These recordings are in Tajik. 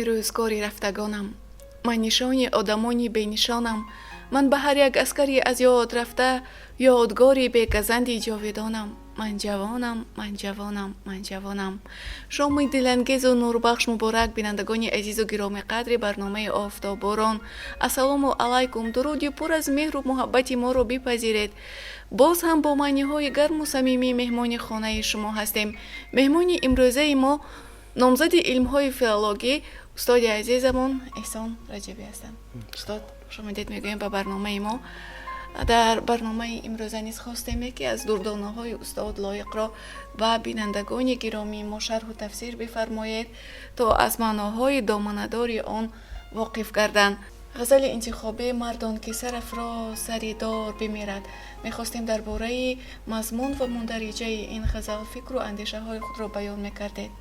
Нишони рӯзгори рафтагонам, ман нишони одамони бенишонам, ман ба ҳар як аскари аз ёд рафта ёдгори бегазанди ҷовидонам. Ман ҷавонам, ман ҷавонам, ман ҷавонам. Шоми дилангезу нурбахш муборак, бинандагони азизу гиромиқадри барномаи «Офтобборон». Ассалому алайкум, дуруди пур аз меҳру муҳаббати моро бипазиред. Боз ҳам бо маъниҳои гарму самимӣ меҳмони хонаи шумо ҳастем. Меҳмони имрӯзаи мо номзади илмҳои филологӣ, устоди азизамон Эҳсон Раҷабӣ ҳастанд. Устод, хушомадед мегӯем ба барномаи мо. Дар барномаи имрӯза низ хостем, ки аз дурдонаҳои устод Лоиқро ба бинандагони гиромии мо шарҳу тафсир бифармоед, то аз маъноҳои доманадори он воқиф гарданд. Ғазали интихобӣ «Мард он ки сарафроз сари дор бимирад». Мехостем, дар бораи мазмун ва мундариҷаи ин ғазал фикру андешаҳои худро баён мекардед.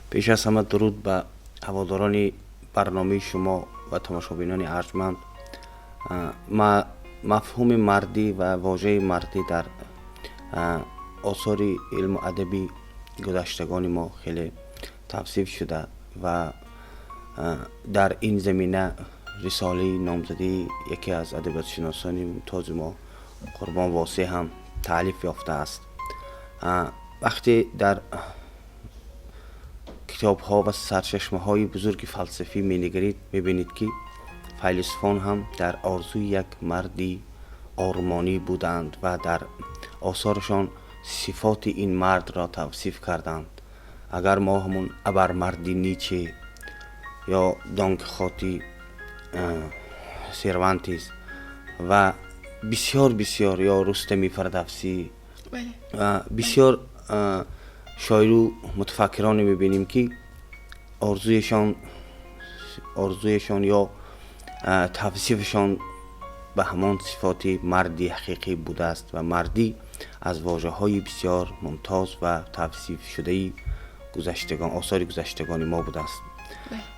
Пеш аз ҳама дуруд ба ҳаводорони барномаи шумо ва тамошобинони арҷманд. Мафҳуми мардӣ ва вожаи мардӣ дар осори илму адаби гузаштагони мо хеле тавсиф шуда ва дар ин замина рисолаи номзадии яке аз адабиётшиносони мумтози мо, Қурбон Восеъ, ҳам таълиф ёфтааст. Вақте дар китобҳо ва сарчашмаҳои бузурги фалсафӣ менигарид, мебинед, ки файласуфон ҳам дар орзуи як марди ормонӣ буданд ва дар осорашон сифоти ин мардро тавсиф карданд. Агар мо ҳамун абармарди Нитше ё Дон Кихоти Сервантес ва бисёр бисёр ё Рустами Фирдавсӣ, бисёр шоиру мутафаккироне мебинем, ки орзуешон ё тавсифашон ба ҳамон сифоти марди ҳақиқӣ будааст ва мардӣ аз вожаҳои бисёр мумтоз ва тавсифшудаи гузаштагон, осори гузаштагони мо будааст.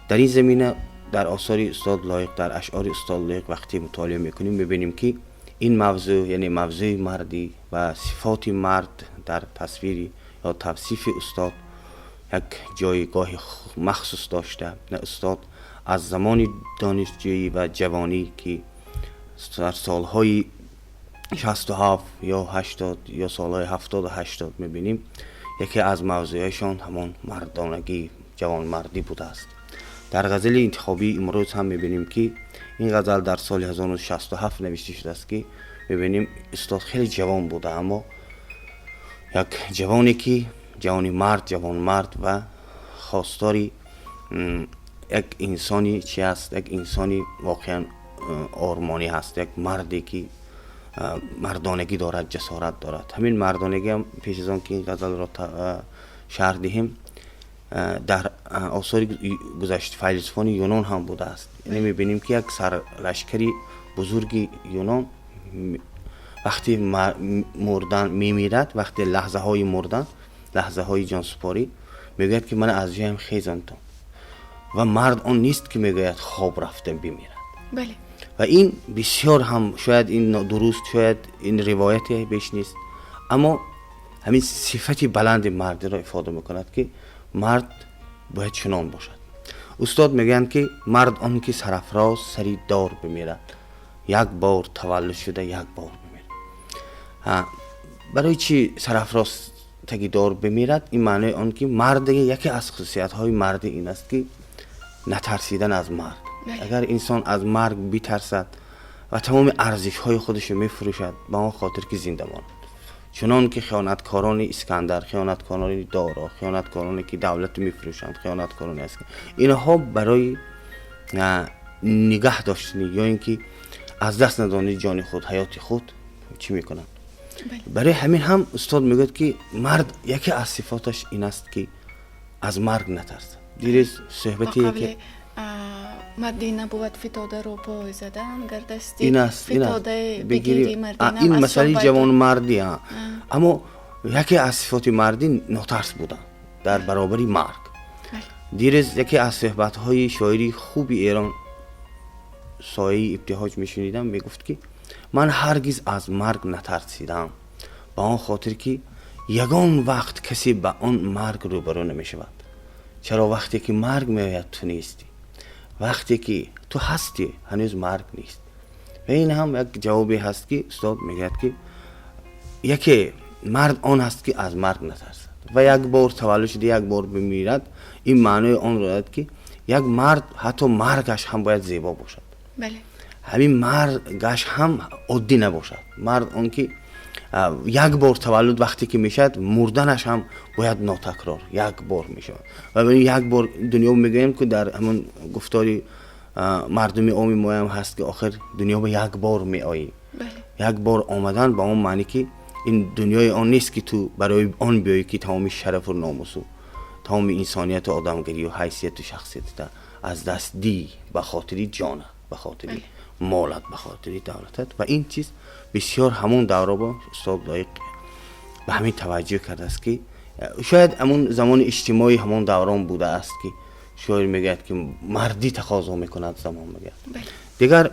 Дар ин замина дар осори устод Лоиқ, дар ашъори устод Лоиқ вақте мутолиа мекунем, мебинем, ки ин мавзӯъ, яъне мавзӯи мардӣ ва сифоти мард, дар тасвири ё тавсифи устод як ҷойгоҳи махсус дошта. Устод аз замони донишҷӯӣ ва ҷавонӣ, ки дар солҳои 67 ё 80 ё солҳои 70-у 80 мебинем, яке аз мавзӯъҳояшон ҳамон мардонагӣ, ҷавонмардӣ будааст. Дар ғазали интихобии имрӯз ҳам мебинем, ки ин ғазал дар соли 1967 навишта шудааст, ки мебинем, устод хеле ҷавон буда, аммо як ҷавоне, ки ҷавони мард, ҷавонмард ва хостори як инсони чи аст, як инсони воқеан ормонӣ ҳаст, як марде, ки мардонагӣ дорад, ҷасорат дорад. Ҳамин мардонагӣ ҳам, пеш аз он ки ин ғазалро шарҳ диҳем, дар осори гузашт файласуфони Юнон ҳам будааст. Яъне мебинем, ки як сарлашкари бузурги Юнон вақте мурдан мемирад, вақте лаҳзаҳои мурдан, лаҳзаҳои ҷонсупорӣ, мегӯяд, ки мана аз ҷоям хезонтон ва мард он нест, ки, мегӯяд, хоб рафта бимирад. Ва ин бисёр ҳам шояд ин дуруст, шояд ин ривояте беш нест, аммо ҳамин сифати баланди мардиро ифода мекунад, ки мард бояд чунон бошад. Устод мегӯянд, ки мард он ки сарафроз сари дор бимирад, як бор таваллуд шуда, як бор бимирад. Барои чӣ сарафроз таги дор бимирад? Ин маънои он ки марде, яке аз хусусиятҳои мардӣ ин аст, ки натарсидан аз марг. Агар инсон аз марг битарсад ва тамоми арзишҳои худашро мефурӯшад ба он хотир, ки зинда монад, чунон ки хиёнаткорони Искандар, хиёнаткорони Доро, хиёнаткороне, ки давлату мефурӯшанд, хиёнаткороне аст, инҳо барои нигаҳ доштани ё ин ки аз даст надодани ҷони худ, ҳаёти худ чӣ мекунанд? Барои ҳамин ҳам устод мегӯяд, ки мард яке аз сифоташ ин аст, ки аз марг натарсад. Дирӯз суҳбати яке мардӣ набувад фитодаро пой задан, гар дасти ин аст фитода бигирӣ. Ин масъалаи ҷавонмардӣ, аммо яке аз сифоти мардӣ нотарс будан дар баробари марг. Дирӯз яке аз суҳбатҳои шоири хуби Эрон, Сояи Ибтиҳоҷ, мешунидам, мегуфт, ки ман ҳаргиз аз марг натарсидам, ба он хотир, ки ягон вақт касе ба он марг рӯбарӯ намешавад. Чаро вақте ки марг меояд, ту нестӣ? Вақте ки ту ҳастӣ, ҳанӯз марг нест. Ва ин ҳам як ҷавобе ҳаст, ки устод мегӯяд, ки яке мард он аст, ки аз марг натарсад ва як бор таваллуд шуда, як бор бимирад. Ин маънои онро дорад, ки як мард ҳатто маргаш ҳам бояд зебо бошад. Ҳамин маргаш ҳам оддӣ набошад. Мард он ки як бор таваллуд вақте ки мешавад, мурданаш ҳам бояд нотакрор як бор мешавад. Ва як бор дунё мегӯем, ки дар ҳамон гуфтори мардуми оми моям ҳаст, ки охир дунё ба як бор меоӣ. Як бор омадан ба он маъне, ки ин дунёи он нест, ки ту барои он биёӣ, ки тамоми шарафу номусу тамоми инсонияту одамгарию ҳайсияту шахсиятата аз даст дӣ ба хотири ҷонат, ба хотири молат, ба хотири давлатат. Ва ин чиз бисёр ҳамон давра бо устод Лоиқ ба ҳамин таваҷҷӯҳ кардааст, ки шояд ҳамон замони иҷтимоии ҳамон даврон будааст, ки шоир мегӯяд, ки мардӣ тақозо мекунад замон, мегӯяд. Дигар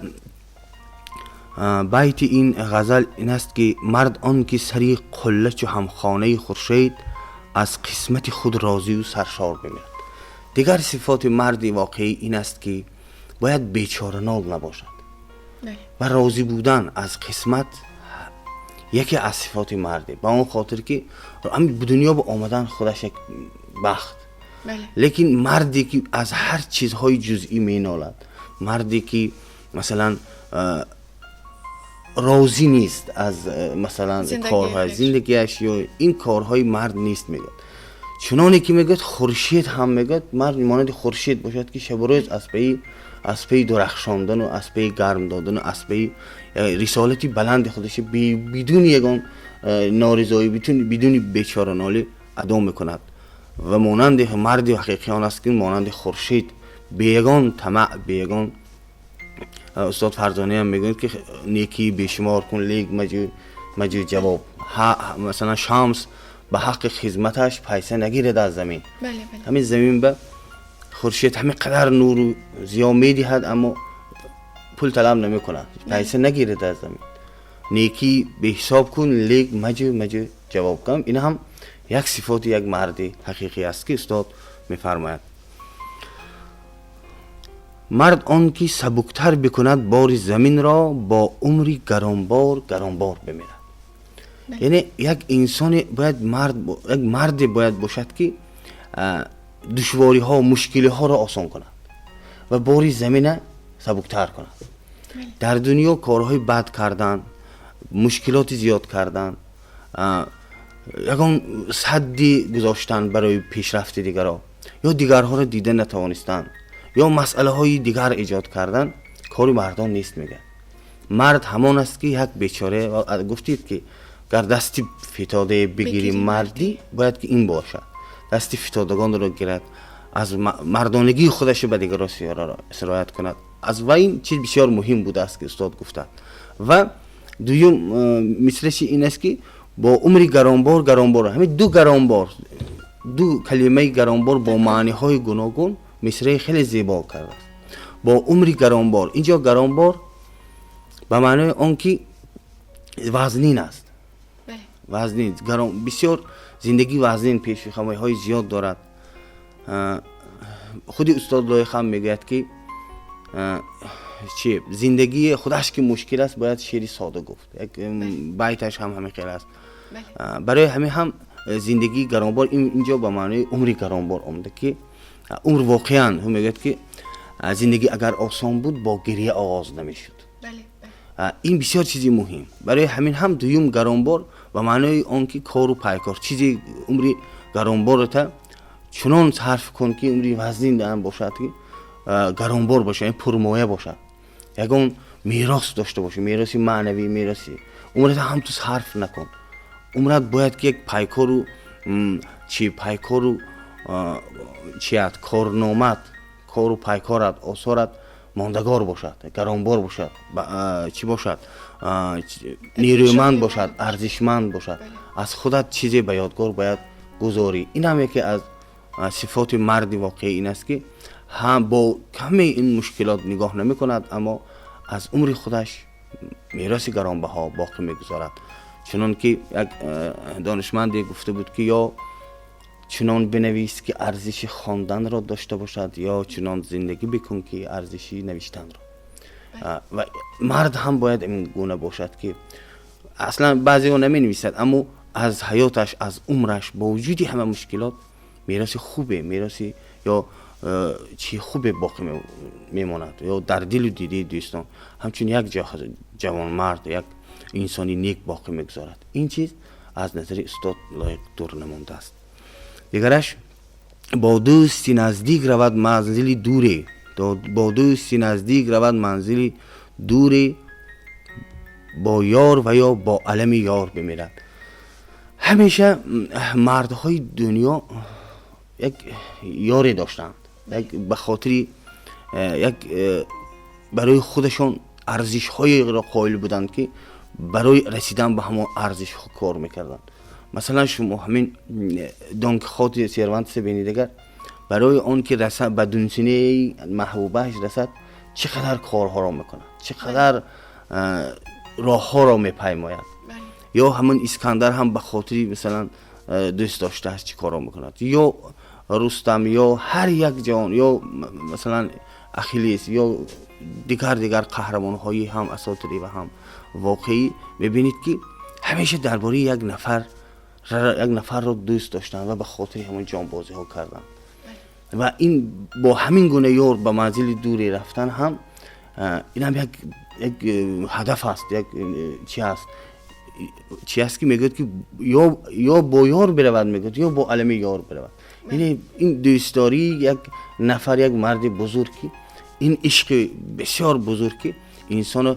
байти ин ғазал ин аст, ки мард он ки сари қулла чу ҳамхонаи хуршед, аз қисмати худ розию саршор бимирад. Дигар сифоти марди воқеӣ ин аст, ки бояд бечоранол набошад. Ва розӣ будан аз қисмат яке аз сифоти марде, ба он хотир ки дунё ба омадан худаш як бахт. Лекин марде ки аз ҳар чизҳои ҷузъӣ менолад, марде ки масалан розӣ нест аз масалан корҳои зиндагиаш ё ин корҳои мард нест, мегӯяд. Чуноне ки мегӯяд, хуршед ҳам мегӯяд, мард монанди хуршед бошад, ки шабу рӯз аз паи дурахшондану аз паи гарм додану аз паи рисолати баланди худаш бидуни ягон норизоӣ, бидуни бечоранолӣ адо мекунад. Ва монанди марди ҳақиқӣ он аст, ки монанди хуршед бе ягон тамаъ, бе ягон. Устод Фарзониам мегӯяд, ки некӣ бешумор кун, лек маҷӯй ҷавоб. Масалан, Шамс ба ҳаққи хизматаш пайса нагирад аз замин. Ҳамин замин ба хуршед ҳамин қадар нуру зиё медиҳад, аммо пул талаб намекунад, пайса нагирад аз замин. Некӣ беҳисоб кун, лек маҷӯй ҷавоб кун. Ин ҳам як сифоти як марди ҳақиқӣ аст, ки устод мефармояд: мард он ки сабуктар бикунад бори заминро, бо умри гаронбор гаронбор бимирад. Яъне як инсоне бояд мард, як марде бояд бошад, ки душвориҳо, мушкилиҳоро осон кунад ва бори замина сабуктар кунад. Дар дунё корҳои бад кардан, мушкилоти зиёд кардан, ягон садди гузоштан барои пешрафти дигарро ё дигарҳоро дида натавонистан ё масъалаҳои дигар эҷод кардан кори мардон нест, мегӯяд. Мард ҳамон аст, ки як бечора гуфтид, ки гар дасти фитодае бигирӣ мардӣ, бояд ки ин бошад: дасти фитодагонро гирад, аз мардонагии худашро ба дигарро сироят кунад. Аз ва ин чиз бисёр муҳим будааст, ки устод гуфтанд. Ва дуюм мисраши ин аст, ки бо умри гаронбор гаронбор. Ҳамин ду гаронбор, ду калимаи гаронбор бо маъниҳои гуногун мисраи хеле зебо кардааст. Бо умри гаронбор, инҷо гаронбор ба маънои он ки вазнин аст, вазнин, гарон, бисёр зиндагӣ вазнин, пешхамоиҳои зиёд дорад. Худи устод Лоиқ ҳам мегӯяд, ки чи зиндагии худаш ки мушкил аст, бояд шеъри сода гуфт. Як байташ ҳам ҳамин хел аст. Барои ҳамин ҳам зиндагии гаронбор инҷо ба маънои умри гаронбор омада, ки умр воқеан, ӯ мегӯяд, ки зиндагӣ агар осон буд, бо гирия оғоз намешуд. Ин бисёр чизи муҳим. Барои ҳамин ҳам дуюм гаронбор ба маънои он ки кору пайкор, чизи умри гаронбората чунон сарф кун, ки умри вазнин ҳам бошад, ки гаронбор бошад, яъне пурмоя бошад, ягон мерос дошта бошад, мероси маънавӣ, мероси умрата ҳам ту сарф накун. Умрат бояд ки як пайкору чи пайкору чият, корномат, кору пайкорат, осорат мондагор бошад, гаронбор бошад, чӣ бошад, нерӯманд бошад, арзишманд бошад. Аз худат чизе ба ёдгор бояд гузорӣ. Ин ҳам яке аз сифоти марди воқеӣ ин аст, ки ҳам бо ҳамаи ин мушкилот нигоҳ намекунад, аммо аз умри худаш мероси гаронбаҳо боқӣ мегузорад. Чунон ки як донишманде гуфта буд, ки ё чунон бинавис ки арзиши хонданро дошта бошад, ё чунон зиндагӣ бикун ки арзиши навиштанро. Ва мард ҳам бояд ин гуна бошад, ки аслан баъзеҳо наменависад, аммо аз ҳаёташ, аз умраш, бо вуҷуди ҳама мушкилот, мероси хубе, мероси ё чи хубе боқӣ мемонад ё дар дилу дидаи дӯстон ҳамчун як ҷавонмард, як инсони нек боқӣ мегузорад. Ин чиз аз назари устод Лоиқ дур намондааст. Дигараш: бо дӯсти наздик равад манзили дуре, бо дӯсти наздик равад манзили дуре, бо ёр ва ё бо алами ёр бимирад. Ҳамеша мардҳои дунё як ёре доштанд, як ба хотири як барои худашон арзишҳоеро қоил буданд, ки барои расидан ба ҳамон арзишҳо кор мекарданд. Масалан, шумо ҳамин Дон Кихоти Сервантеса бинед, агар барои он ки ба Дулсинеи маҳбубааш расад, чӣ қадар корҳоро мекунад, чӣ қадар роҳҳоро мепаймояд. Ё ҳамон Искандар ҳам ба хотири, масалан, дӯст доштааст, чӣ корро мекунад, ё Рустам, ё ҳар як ҷавон, ё масалан Ахиллес, ё дигар қаҳрамонҳои ҳам асотирӣ ва ҳам воқеӣ, мебинед, ки ҳамеша дар бораи як нафар, як нафарро дӯст доштанд ва ба хотири ҳамон ҷонбозиҳо карданд. Ва ин бо ҳамин гуна ёр ба манзили дуре рафтан ҳам, инам як ҳадаф аст, як чи аст, чи аст, ки мегӯяд, ки ё бо ёр биравад, мегӯяд, ё бо алами ёр биравад. Яъне ин дӯстдории як нафар, як марди бузург, ки ин ишқи бисёр бузург, ки инсоно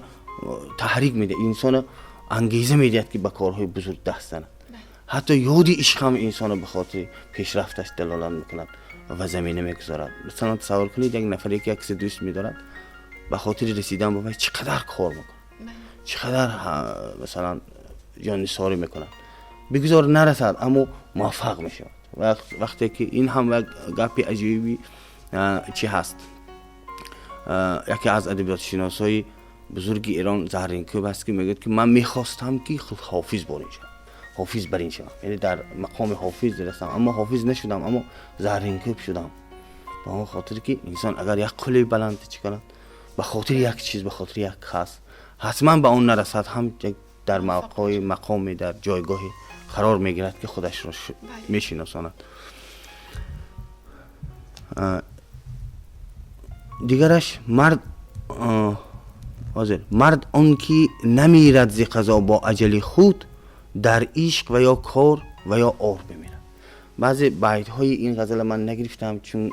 таҳрик медиҳад, инсоно ангеза медиҳад, ки ба корҳои бузург даст занад. Ҳатто ёди ишқ ҳам инсоно ба хотири пешрафташ далолат мекунад ва замина мегузорад. Масалан, тасаввур кунед, як нафаре ки як кисе дӯст медорад, ба хотири расидан ба вай чӣ қадар кор мекунад, чӣ қадар, масалан, ҷоннисорӣ мекунад. Бигузор нарасад, аммо муваффақ мешавад. Вақте ки ин ҳам як гапи аҷоиби чӣ ҳаст, яке аз адабиётшиносҳои бузурги Эрон, Зарринкӯб аст, ки мегӯяд, ки ман мехостам, ки Ҳофиз борин шавам, Ҳофиз барин шавам, яъне дар мақоми Ҳофиз расам, аммо Ҳофиз нашудам, аммо Зарринкӯб шудам. Ба он хотир ки инсон агар як қулли баланд чӣ кунад, ба хотири як чиз, ба хотири як кас, ҳатман ба он нарасад ҳам, дар мавқеи, мақоме, дар ҷойгоҳе қарор мегирад, ки худашро мешиносонад. Дигараш: мард ҳозир, мард он ки намирад зи қазо бо аҷали худ, дар ишқ ва ё кор ва ё ор бимирад. Баъзе байтҳои ин ғазала ман нагирифтам, чун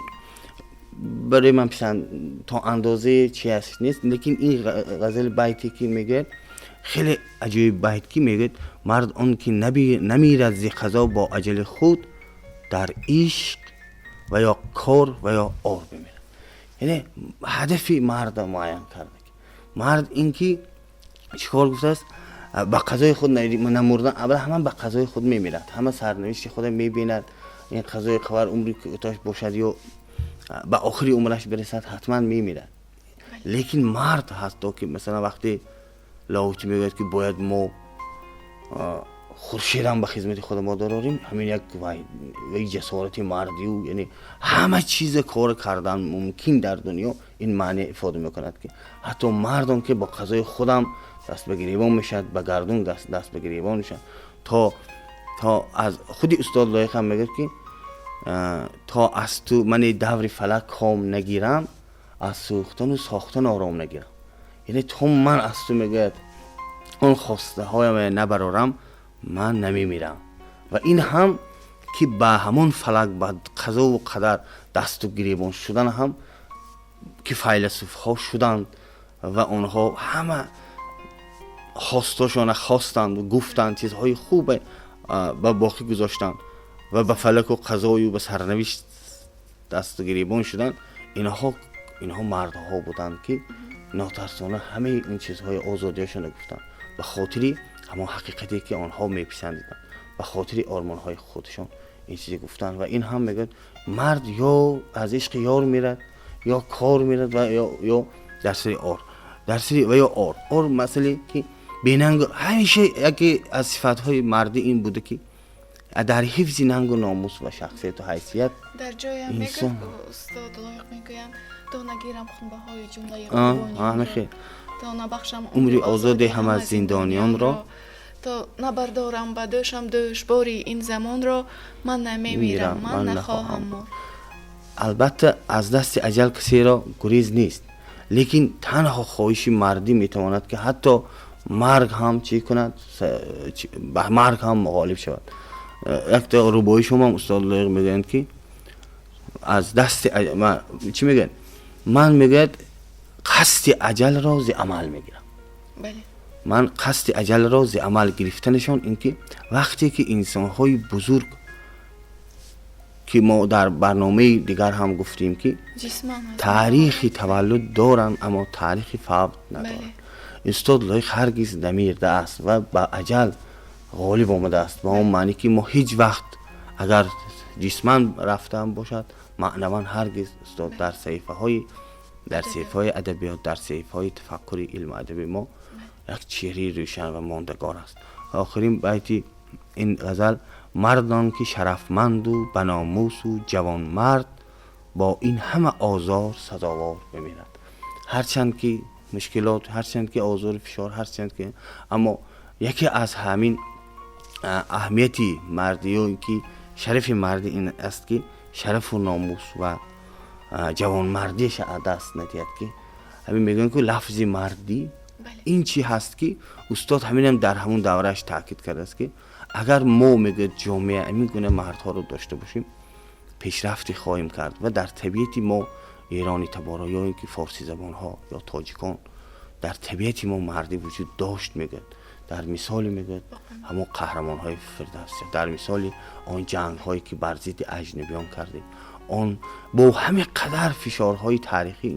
барои ман писанд то андозае чи аст, нест. Лекин ин ғазали байте ки мегӯяд, хеле аҷоиб байт, ки мегӯяд: мард он ки намирад зи қазо бо аҷали худ, дар ишқ ва ё кор ва ё ор бимирад. Яъне ҳадафи марда муайян карда. Мард ин ки чӣ кор гуфтааст? Ба қазои худ намурдан. Аввал ҳама ба қазои худ мемирад, ҳама сарнавишти худа мебинад. Ин қазои қадар умри кӯтоҳ бошад ё ба охири умраш бирасад, ҳатман мемирад. Лекин мард ҳатто ки, масалан, вақте Лоҳутӣ мегӯяд, ки бояд мо хуршедам ба хизмати худ мо дарорем, ҳамин як вай ҷасорати мардию, яъне ҳама чиза кор кардан мумкин дар дунё. Ин маъне ифода мекунад, ки ҳатто мардон ки бо қазои худам даст ба гиребон мешавад, ба гардун даст ба гиребон мешавад. То аз худи устод Лоиқ ҳам мегӯяд, ки то аз ту мани даври фалак ком нагирам, аз сӯхтану сохтан ором нагирам. Яъне то ман аз ту, мегӯяд, он хостаҳоям набарорам, ман намемирам. Ва ин ҳам ки ба ҳамон фалак, ба қазову қадар дасту гиребон шудан ҳам, ки файласуфҳо шуданд ва онҳо ҳама хостошона хостанд, гуфтанд, чизҳои хубе ба боқӣ гузоштанд ва ба фалаку қазою ба сарнавишт дасту гиребон шуданд. Инҳо мардҳо буданд, ки нотарсона ҳамаи ин чизҳои озодиашонро гуфтанд, ба хотири ҳамон ҳақиқате ки онҳо меписандиданд, ба хотири ормонҳои худшон ин чизе гуфтанд. Ва ин ҳам мегӯяд: мард ё аз ишқи ёр мерад, ё кор мерад ва ё дар сари ор, дар сари ва ё ор. Масъале ки бенанг ҳамеша яке аз сифатҳои мардӣ ин буда, ки Дар ҳифзи нангу номус ва шахсияту ҳайсият. Дар ҷоям мегӯяд устод Лоиқ, мегӯянд: то нагирам хунбаҳои ҷумлаи қурбониёнро, то набахшам умри озоде ҳама зиндониёнро, то набардорам ба дӯшам дӯшбори ин замонро, ман намемирам, ман нахоҳам мурд. Албатта, аз дасти аҷал касеро гурез нест, лекин танҳо хоҳиши мардӣ метавонад, ки ҳатто марг ҳам чӣ кунад, ба марг ҳам ғолиб шавад. Якта рубои шумоам устод Лоиқ мегӯянд, ки аз дасти чӣ мегӯянд, ман, мегӯяд, қасди аҷалро зи амал мегирам. Ман қасди аҷалро зи амал гирифтанашон ин ки вақте ки инсонҳои бузург, ки мо дар барномаи дигар ҳам гуфтем, ки таърихи таваллуд доранд, аммо таърихи фавт надоранд, устод Лоиқ ҳаргиз намирдааст ва ба аҷал ғолиб омадааст, ба он маъне ки мо ҳеҷ вақт, агар ҷисман рафтаам бошад, маънаван ҳаргиз устод дар саҳифаҳои адабиёт, дар саҳифаҳои тафаккури илму адаби мо як чеҳраи рӯшан ва мондагор аст. Охирин байти ин ғазал: мардон ки шарафманду баномусу ҷавонмард, бо ин ҳама озор сазовор бимирад. Ҳарчанд ки мушкилот, ҳарчанд ки озору фишор, ҳарчанд ки, аммо яке аз ҳамин аҳамияти мардӣ ё ки шарафи мардӣ ин аст, ки шарафу номус ва ҷавонмардиаша аз даст надиҳад. Ки ҳамин мегӯянд, ки лафзи мардӣ ин чи ҳаст, ки устод ҳаминам дар ҳамун даврааш таъкид кардааст, ки агар мо, мегӯяд, ҷомеа ҳамин гуна мардҳоро дошта бошем, пешрафте хоҳем кард. Ва дар табиати мо эронӣ таборо ё ин ки форсизабонҳо ё тоҷикон, дар табиати мо мардӣ вуҷуд дошт, мегӯяд. Дар мисоле, мегӯяд, ҳамон қаҳрамонҳои Фирдавсӣ, дар мисоли он ҷангҳое ки бар зидди аҷнабиён кардем, он бо ҳамин қадар фишорҳои таърихӣ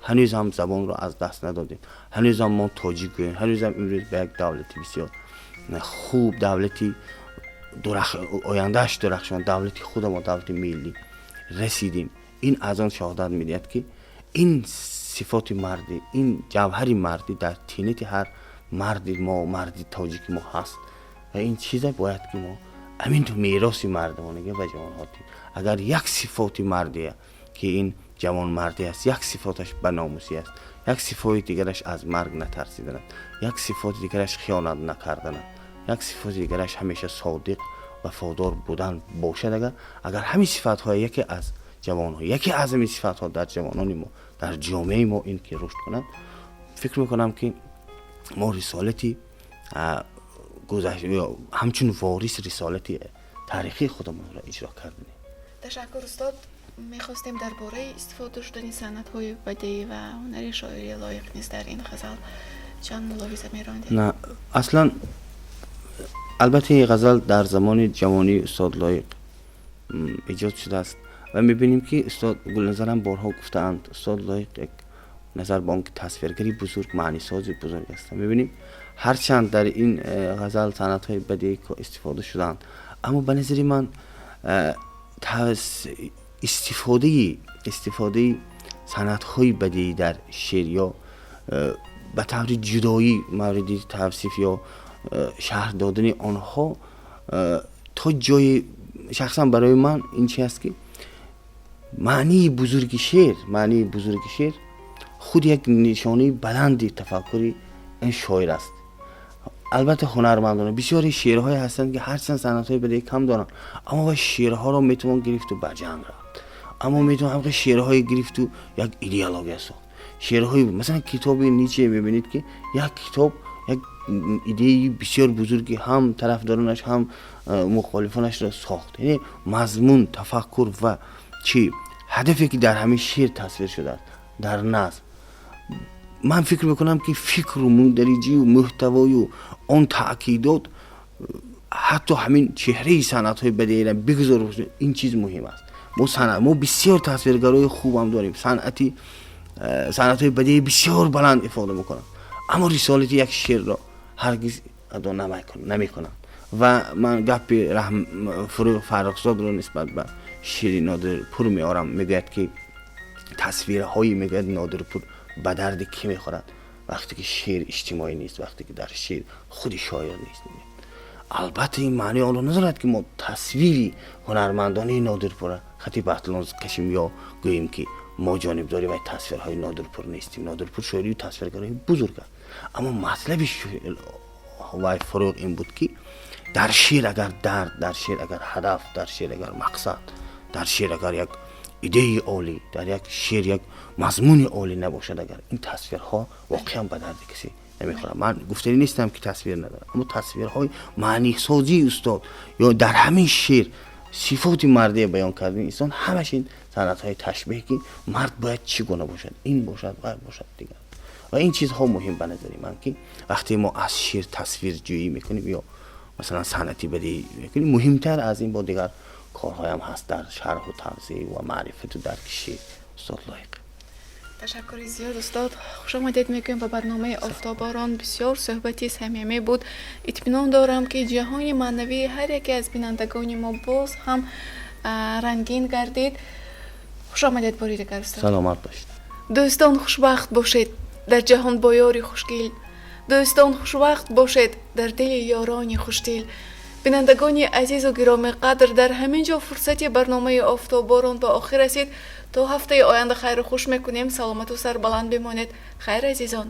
ҳанӯз ҳам забонро аз даст надодем, ҳанӯзам мо тоҷик гӯем, ҳанӯзам имрӯз ба як давлати бисёр хуб, давлати ояндааш дурахшон, давлати худамо, давлати миллӣ расидем. Ин аз он шаҳодат медиҳад, ки ин сифоти мардӣ, ин ҷавҳари мардӣ дар тинати ҳар марди мо, марди тоҷики мо ҳаст. Ва ин чиза бояд ки мо ҳамин ту мероси мардонагӣ ба ҷавонҳо дем. Агар як сифоти мардия, ки ин ҷавонмардӣ аст, як сифоташ ба номусӣ аст, як сифоти дигараш аз марг натарсидан аст, як сифоти дигараш хиёнат накардан аст, як сифоти дигараш ҳамеша содиқ, вафодор будан бошад, агар ҳамин сифатҳои яке аз ҷавонҳо, яке аз ҳамин сифатҳо дар ҷавонони мо, дар ҷомеаи мо ин ки рушд кунад, фикр мекунам, ки мо рисолати ҳамчун ворис рисолати таърихии худамонро иҷро кардем. Ташаккур, устод. Мехостем дар бораи истифода шудани санъатҳои бадеӣ ва ҳунари шоирии Лоиқ низ дар ин ғазал чанд мулоҳиза мерондед. На, аслан, албатта, ин ғазал дар замони ҷавонии устод Лоиқ эҷод шудааст ва мебинем, ки устод Гулназарам борҳо гуфтаанд, устод Лоиқ як назар ба он ки тасвиргари бузург, маънисози бузург ҳастанд, мебинем, ҳарчанд дар ин ғазал санъатҳои бадеӣ истифода шудаанд, аммо ба назари ман истифодаи санъатҳои бадеӣ дар шеър ё ба таври ҷудоӣ мавриди тавсиф ё шарҳ додани онҳо то ҷои шахсан барои ман ин чи аст, ки маънии бузурги шеър худ як нишонаи баланди тафаккури ин шоир аст. Албатта, ҳунармандона бисёре шеърҳое ҳастанд, ки ҳарчанд санъатҳои бадеӣ кам доранд, аммо ва шеърҳоро метавон гирифту ба ҷанг рафт, аммо метавон ҳамқа шеърҳое гирифту як идеология сохт. Шеърҳои, масалан, китоби Ниче мебинед, ки як китоб як идеяи бисёр бузурги ҳам тарафдоронаш, ҳам мухолифонашро сохт. Яъне мазмун, тафаккур ва чӣ ҳадафе, ки дар ҳамин шеър тасвир шудааст дар назм, ман фикр мекунам, ки фикру мундариҷию мӯҳтавою он таъкидот, ҳатто ҳамин чеҳраи санъатҳои бадеира бигузор, ин чиз муҳим аст. Мо бисёр тасвиргарои хубам дорем, санъатҳои бадеи бисёр баланд ифода мекунанд, аммо рисолати як шеърро ҳаргиз адо намекунанд. Ва ман гапи Фурӯғ Фаррухзодро нисбат ба шеъри Нодирпур меорам. Мегӯяд, ки тасвирҳои, мегӯяд, Нодирпур ба дарди кӣ мехӯрад, вақте ки шеър иҷтимоӣ нест, вақте ки дар шеър худи шоир нест. Албатта, ин маънии онро надорад, ки мо тасвири ҳунармандонаи Нодирпурра хати батлон кашем ё гӯем, ки мо ҷонибдори вай тасвирҳои Нодирпур нестем. Нодирпур шоирию тасвиргарои бузург аст, аммо матлаби вай Фуруғ ин буд, ки дар шеър агар дард, дар шеър агар ҳадаф, дар шеър агар мақсад, дар шеър агар як идеяи олӣ, дар як шеър як мазмуни олӣ набошад, агар ин тасвирҳо воқеан ба дарди касе намехӯрад. Ман гуфтанӣ нестам, ки тасвир надорам, аммо тасвирҳои маънисозии устод ё дар ҳамин шеър сифоти мардие баён кардани инсон, ҳамаш ин санъатҳои ташбеҳ, ки мард бояд чӣ гуна бошад, ин бошад, вай бошад, дигар ва ин чизҳо муҳим ба назари ман, ки вақте мо аз шеър тасвирҷӯӣ мекунем ё масалан санъати бадиӣ мекунем, муҳимтар аз ин бо дигар корҳоям ҳаст дар шарҳу тавзеҳ ва маърифату дарки шеър устод Лоиқ. Ташаккури зиёд, устод. Хушомадед мегӯем ба барномаи «Офтоборон». Бисёр суҳбати самимӣ буд. Итминон дорам, ки ҷаҳони маънавии ҳар яке аз бинандагони мо боз ҳам рангин гардид. Хушомадед бори дигар, устод. Саломат бошед. Дӯстон, хушбахт бошед дар ҷаҳон бо ёри хушгил. Дӯстон, хушвақт бошед дар дили ёрони хушдил. Бинандагони азизу гиромиқадр, дар ҳамин ҷо фурсати барномаи «Офтоборон» ба охир расид. То ҳафтаи оянда хайру хуш мекунем. Саломату сарбаланд бимонед. Хайр, азизон.